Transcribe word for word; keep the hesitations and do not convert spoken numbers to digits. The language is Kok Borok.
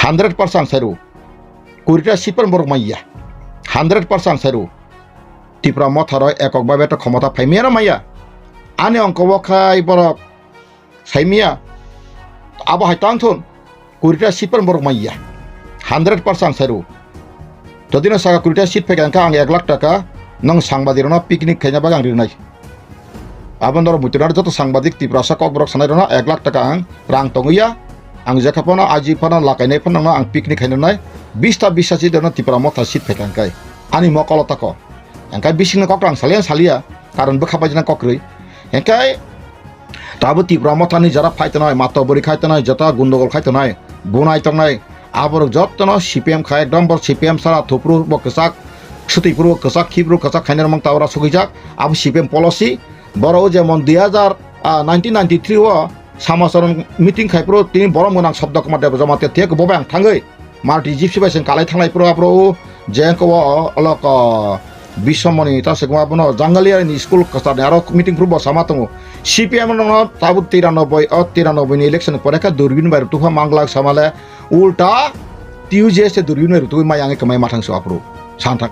Hundred percent ang sai rw. Kurita seat phano borok manya. Hundred percent ang sai rw. Tipra Motha rok ekok babe to khomota phai maya na maya. Ani ongko o khai borok sai maya. Abo hai tang thun. Kurita seat phano borok manya. Hundred percent ang sai rw. Jodi no saka kurita seat phai kha ang ek lakh taka nong sangbadik rok no picnic khaina bagwi ang rinai. Abo norok muitu naro joto sangbadik Tiprasa kokborok sanai rokno ek lakh taka ang rang tongwi ya. Ang jekha phano aji phano lakainai phano nangno ang picnic khainai. Bista bista si dono Tipra Motha seat phaikha hwnkhe ani mokolo tako. Hwnkhe bisingni kok rang salia salia karon bwkha baijana kokrwi. Hwnkhe tabuk Tipra Mothani jara phai tongnai, mato bwrwi khai tongnai, jota gundogol khai tongnai, bunai tongnai, aborok jotono C P M kha ekdom bor C P M sara thupru bo kwchak, swtwi phuru bo kwchak, khiphru kwchak khaina rwmang ta ora sugwijak, abo C P M policy. Borok o jemon dui hajar, ah, nineteen ninety-three o Samacharan meeting khai phuru tini borom gwnang Sabda Kumar Deb Jamatia thik bo bai ang thangwi Multi Gypsy bai chwng kalai thanglai phuru aphuru o jeng ko o olok, ah, Biswamoni ta se kuma bono Jangalia ni school kwchar ni aro meeting phuru bo sama tongo. C P M no tabuk tiranoboi o tiranoboi ni election ni pore khe Durbin bai rwtwkha manglak samale ulta T U J S se Durbin bai rwtwgwi mai ang kwmai mathang se aphuru. Santhak.